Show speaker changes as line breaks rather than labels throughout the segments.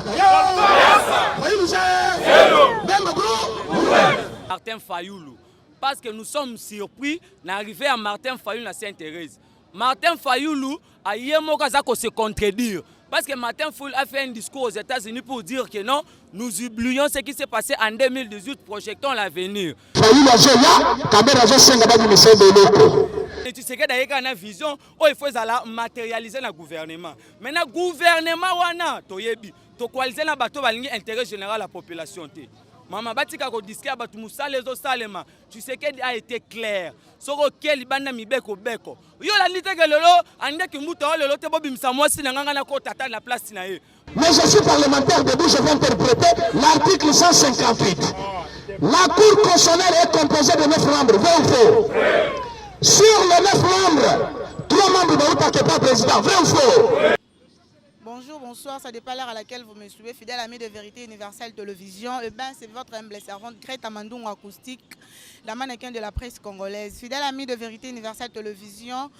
Kabila kaya Fayulu Bemba bro.
Martin Fayulu, parce que nous sommes surpris n'arriver à Martin Fayulu na Sainte-Thérèse. Martin Fayulu aye moko aza ko se contredire parce que Martin Fayulu a fait un discours aux États-Unis pour dire que non, nous oublions ce qui s'est passé en 2018, projetons l'avenir.
Fayulu azoya, Kabila azosenga babimisa eloko.
Tshisekedi ayeka na vision oyo il faut ezala matérialiser na gouvernement. Maintenant gouvernement wana toyebi tokoalize na bato balingi intérêt général ya population te. Mama batika kodiske ya bato, mosala ezosalema. Tshisekedi a été clair, soki oke libanda mibeko beko yo olandi teke lelo andeki mbuta oyo lelo te, bobimisa mwasi na nganga na kotata na place na ye.
Mais je suis parlementaire debout, je vais interpréter l'article 158. La Cour constitutionnelle est composée de 9 membres, vrai ou faux? Sur les 9 membres, 3 membres bautaka pas président, vrai ou faux?
Bonjour, bonsoir, ça dépend l'heure à laquelle vous me suivez, fidèle ami de Vérité Universelle Télévision. Eh ben, c'est votre humble servante Greta Mandungu Acoustique, la mannequin de la presse congolaise. Fidèle ami de Vérité Universelle Télévision,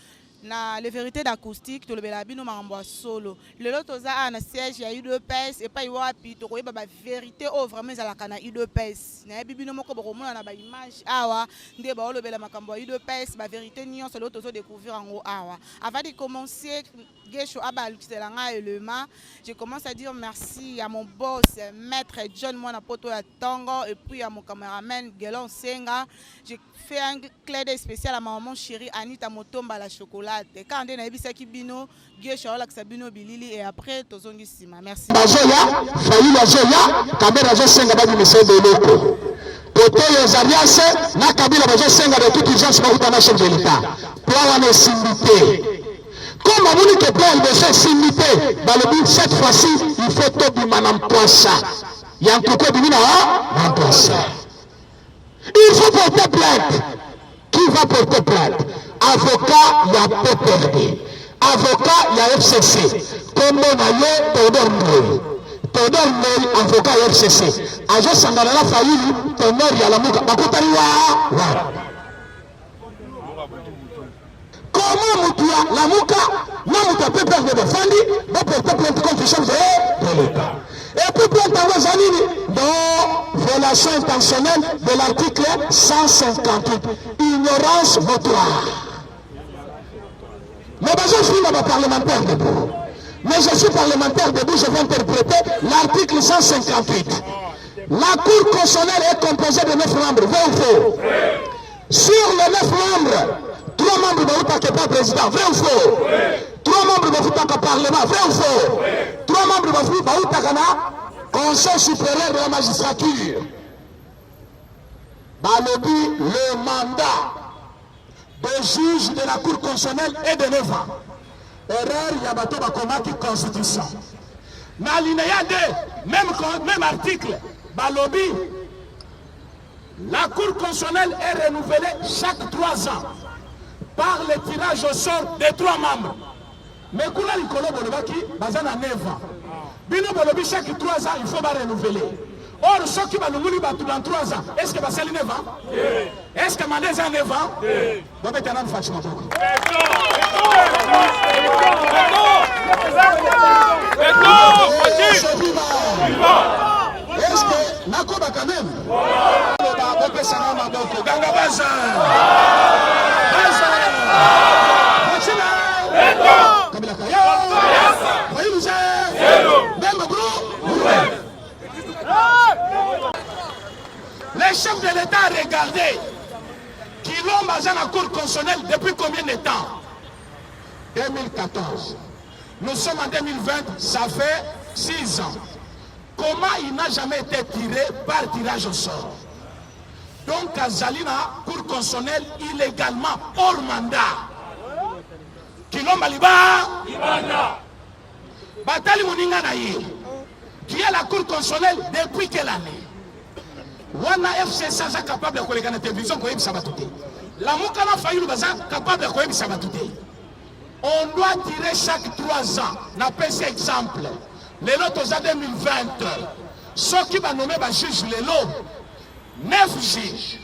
na les vérités d'acoustique, tolobela bino makambo ya solo. Lelo toza awa na siège ya UDPS, epai wapi tokoyeba ba vérité oyo vraiment ezalaka na UDPS. Nayebi bino moko bokomona na ba image awa nde baolobela makambo ya UDPS, ba vérité nyonso lelo tozo découvrir yango awa. Avant de commencer, Gesho abalukisela nga elema, je commence à dire merci à mon boss maître John Mwana Poto ya Tongo et puis à mon cameraman Gelon Senga. Je fais un clin d'œil spécial à ma maman chérie Anita Motomba la chocolate. Quand nde nayebisaki bino Gesho aolakisa bino bilili et après tozongi nsima. Merci.
Bazoya, Fayulu azoya, Kabila azosenga babimisa eloko. Kote oyo Zarias na Kabila bazosenga de toute urgence bakuta na chef de l'État. Plan wana esimbi te. Comme bamoni ke plan ya liboso esimbi te, balobi cette fois-ci il faut tobima na mpwasa. Ya nkuku ebimi na na mpwasa. Il faut porter plainte. Qui va porter plainte? Avocat ya PPRD, avocat ya FCC, kombo na ye Théodore Ngoy. Théodore Ngoy, avocat ya FCC, azosangana na Fayulu, tenor ya Lamuka, bakutani wa wa. Comment mutu ya Lamuka na mutu ya PPRD bafandi baporte plainte contre chef de l'État? Et puis plainte yango eza nini? Non, violation intentionnelle de l'article 158, ignorance notoire. Mais bazofinga ba parlementaire debout. Mais je suis parlementaire debout, je vais interpréter l'article 158. La Cour constitutionnelle est composée de 9 membres, vrai ou faux? Sur les 9 membres, 3 membres bautaka pas président, vrai ou faux? 3 membres bafutaka parlement, vrai ou faux? 3 membres bautaka na Conseil supérieur de la magistrature. Balobi le mandat de juge de la Cour constitutionnelle est de 9 ans. Erreur ya bato bakomaki constitution. Na alinéa 2, même article, balobi la Cour constitutionnelle est renouvelée chaque 3 ans par le tirage au sort des 3 membres. Mais kuna likolo bolobaki baza na 9 ans. Bino bolobi chaque 3 ans il faut ba renouveler. Or soki balunguli bato dans 3 ans, est-ce que basali 9 ans? Est-ce que mandat eza 9 ans? Bobeta nanu Fatshi maboko. Est-ce que nakoba quand même? Loba bopesanga maboko. Ganga baza. Baza. Fatshi na. Kabila kaya. Fayulu ze. Bemba bro. Le chef de l'État a regardé Kilomba aza na cour constitutionnelle depuis combien de temps? 2014. Nous sommes en 2020, ça fait 6 ans. Comment il n'a jamais été tiré par tirage au sort? Donc azali na cour constitutionnelle illégalement hors mandat. Kilomba liba batali moninga na ye qui est la cour constitutionnelle depuis quelle année? Wana FCC aza capable ya koleka na télévision koyebisa bato te. Lamuka na Fayulu baza capable ya koyebisa bato te. On doit tirer chaque 3 ans. Napesi exemple. Lelo toza 2020. Soki banome ba juge lelo 9 juges.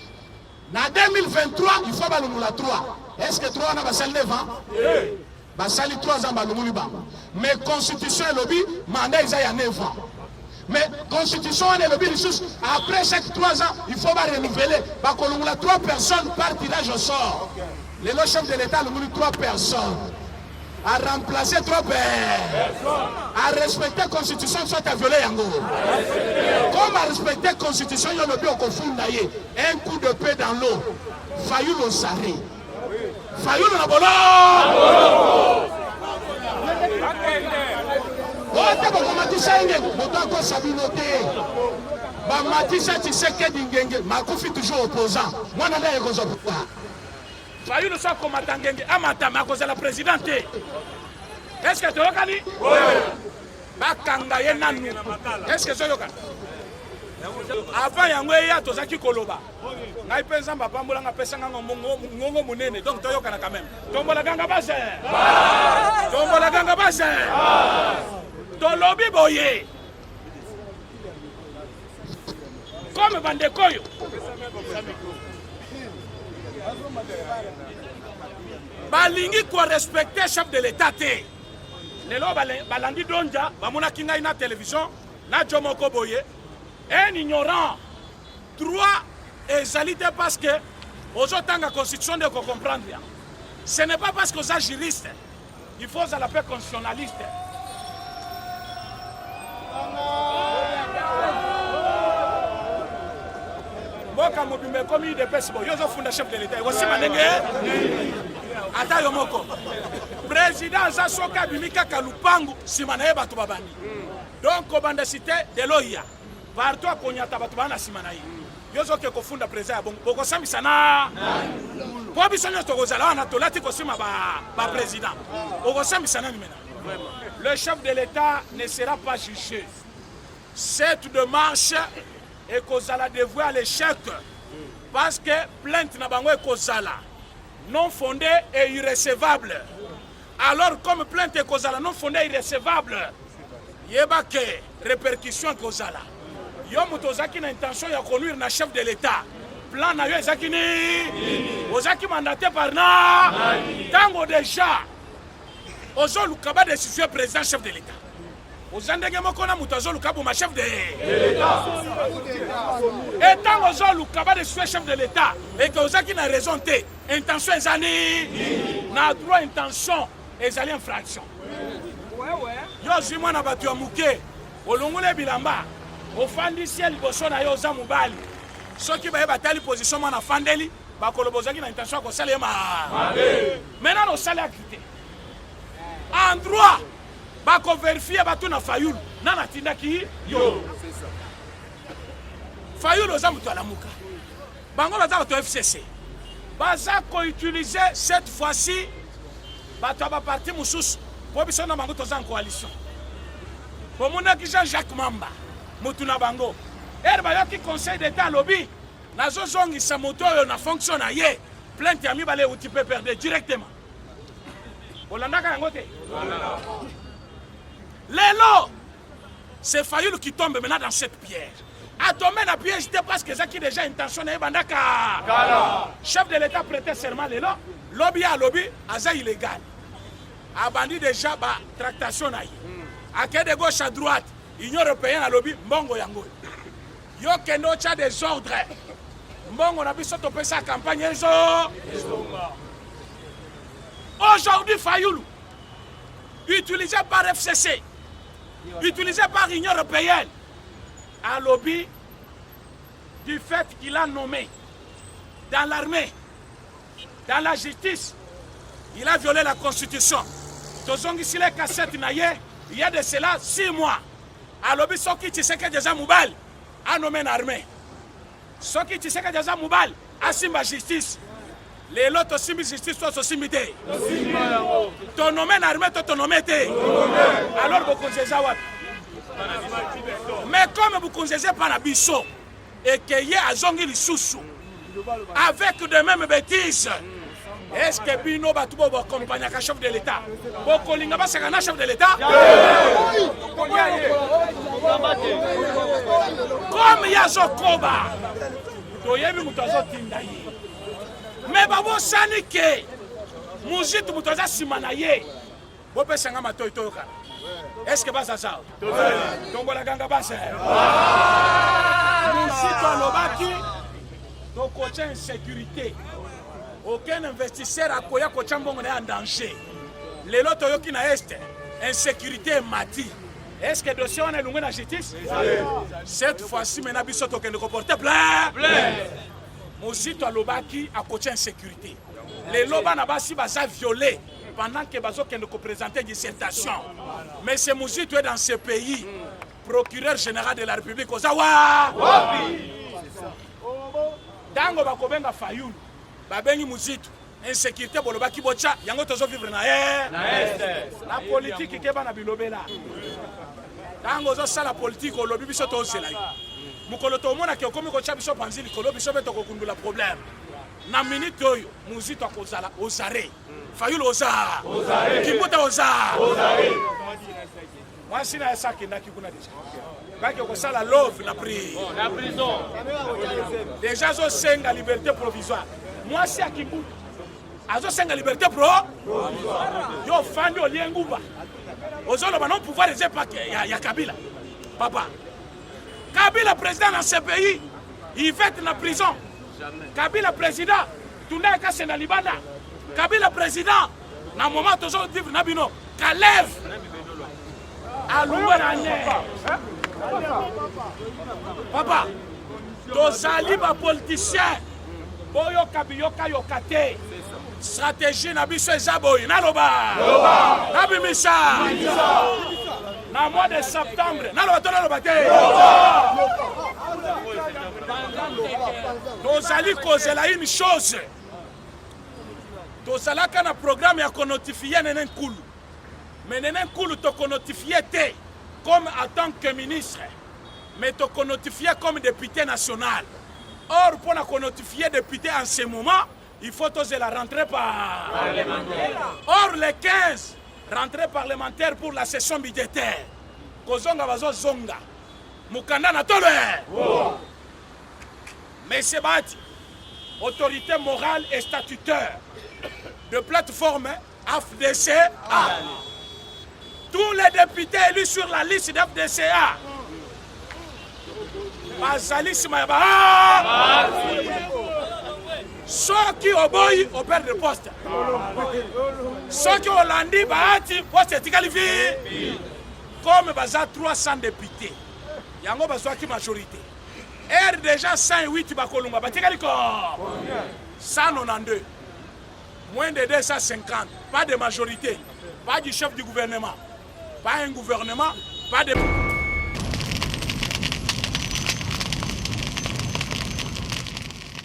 Na 2023 il faut balongola 3. Est-ce que 3 wana basali 9 ans? Basali 3 ans balongoli bango. Mais constitution elobi mandat eza ya 9 ans. Mais constitution wana elobi lisusu après chaque 3 ans il faut ba renouveler, bakolongola 3 personnes par tirage au sort. Lelo chef de l'État alongoli 3 personnes, a remplacer 3 personnes, a respecter constitution soit a violer yango. Comme a respecter constitution yo lobi okofunda ye un coup de paix dans l'eau. Fayulu osare. Fayulu na boloko. Ote bokomatisa ye ngenge, moto akosa bino te. Bamatisa Tshisekedi ngenge, makufi toujours opposant. Mwana nde aye kozwa pouvoir.
Fayulu so akomata ngenge amata mais akozala président te. Est-ce que toyokani? Bakanga ye nanu. Est-ce que toyokani? Avant yango eya tozalaki koloba ngai mpe nzambe apambola nga apesa nga ngongo monene donc toyokana quand même tombola ganga base tombola ganga base tolobi boye comme bandeko oyo balingi korespecte chef de l'état te lelo balandi donja bamonaki ngai na télévision na jo moko boye un ignorant droit ezali te parce que ozotanga constitution nde okocomprendre yango. Ce n'est pas parce que oza juriste il faut ozala mpe constitutionnaliste. Mboka mobimba ekomi udps bo yo ozofunda chef de l'état ekosima ndenge ata yo moko président aza soki abimi kaka lupangu nsima na ye bato babandi donc kobanda cité de loya partout akonyata bato baa na nsima na ye yo ozoke kofunda président ya bongo bokosambisa na mpo biso nyonso tokozala wana tolati kosima baprésident ba okosambisa nani mena le chef de l'état ne sera pas jugé. Cette démarche ekozala dévouée à l'échec parce que plainte na bango ekozala non fondée et irrecevable. Alors comme plainte ekozala non fondée et irrecevable, yeba ke répercussion ekozala. Yo moto ozalaki na intention ya konuire na chef de l'état, plan na yo ezalaki nini? Ozalaki mandaté par na ntango déjà ozoluka ba destituer président chef de l'état, oza ndenge moko na moto azoluka boma chef de l'état. Et ntango ozoluka ba destituer chef de l'état eke ozalaki na raison te, intention eza nini? Na droit intention ezali infraction. Yo ozwi mwana bato ya moke, olongoli bilamba, ofandisi ye liboso na yo, oza mobali, soki baye batali position mwana afandeli, bakoloba ozalaki na intention ya kosala ye mabe. Maintenant osali acte te en droit, bakoverifie batuna Fayulu nani atindaki yo. Fayulu oza moto alamuka, bango baza bato ya FCC, baza koutilize cette fois-ci bato ya baparti mosusu mpo biso na bango toza en coalition. Bomonaki Jean-Jacques Mamba motu na bango ere bayoki conseil d'état alobi nazozongisa moto oyo na fonction na ye, plainte ya mibale euti PPRD directement. Bolandaka yango te? Lelo c'est Fayulu qui tombe maintenant dans cette piège. A tombé na piège te parce que ezaki déjà intention na ye bandaka. Chef de l'état prêtait serment lelo, lobi ya lobi aza illégal. Abandi déjà ba tractation na ye. Ake de gauche à droite, Union européenne alobi mbongo yango. Yo kende otya désordre. Mbongo na biso topesa campagne ezo. Aujourd'hui Fayulu utilisé par FCC, utilisé par Union européenne, alobi du fait qu'il a nommé dans l'armée, dans la justice, il a violé la constitution. Tozongisi le cassette na ye, il y a de cela 6 mois. Alobi soki Tshisekedi aza mobali, a nommé na armée. Soki Tshisekedi aza mobali, asimba justice. Lelo tosimbi justice to tosimbi te? Tonome na armée to tonome te? Alors bokonzi eza wapi? Mais comme bokonzi eza epa na biso, eke ye azongi lisusu avec de mêmes bêtises. Est-ce que bino bato bo boakompagnaka chef de l'état bokolinga basaka na chef de l'état? Comme ye azokoba, toyebi moto azotinda ye, me babosani ke muzitu moto aza nsima na ye. Bopesa nga matoi toyokana. Est ce que bazaza tombola ganga base mosito alobaki tokotya insécurité, aucun investisseur akoya kotya mbongo na ye en danger. Lelo toyoki na Est insécurité emati. Est ce que dossier wana elongwe na justice? Cette fois-ci mena biso tokende koporte plainte. Mosito alobaki akotya insécurité. Lelo bana basi baza violé pendant que bazokende koprésenter dissertation. Mais ce Muzito est dans ce pays, procureur général de la République oza wa ntango bakobenga Fayulu, babengi Muzitu, insécurité bolobaki botya yango, tozovivre na ye na politike. Keba na bilobela. Ntango ozosala politike, olobi biso tozela yo mokolo tomonaki okomi kotya biso panzi likolo, biso mpe tokokundula problème. Na minute oyo Muzito akozala ozare, Fayulu oza, Kimbuta oza, mwasi na ye sa akendaki kuna déjà, baki kosala love na
prison.
Déjà azosenga liberté provisoire. Mwasi ya Kimbuta azosenga liberté pro. Yo ofandi, olie nguba, ozoloba non, pouvoir eza epake ya Kabila. Papa, Kabila président dans ce pays, Yvette na prison. Kabila président, tunda ekase na libanda. Kabila président, na moment tozovivre na bino, Kalev alongwa na ne. Papa, tozali bapoliticien, boyoka biyokayoka te. Stratégie na biso eza boye, naloba, nabimisa na mois de septembre. Naloba to naloba te? Tozali kozela une chose. Tozalaka na programme ya konotifie Nene Nkulu, mais Nene Nkulu tokonotifie te comme en tant que ministre, mais tokonotifie comme député national. Or mpona konotifie député en ce moment, il faut tozela rentrée par parlementaire. Or le 15, rentrée parlementaire pour la session budgétaire, kozonga bazozonga mokanda na tolo. Monsieur Bahati, autorité morale et statutaire de plateforme AFDC-A, tous les députés élus sur la liste d'AFDC-A bazali nsima ya ba. Soki oboyi, operdre poste. Soki olandi Bahati, poste etikali vi. Comme baza 300 députés, yango bazwaki majorité r déjà 108, bakolunga batikali ko 192, moins de 250, pas de majorité, pas du chef du gouvernement, pas un gouvernement, pas de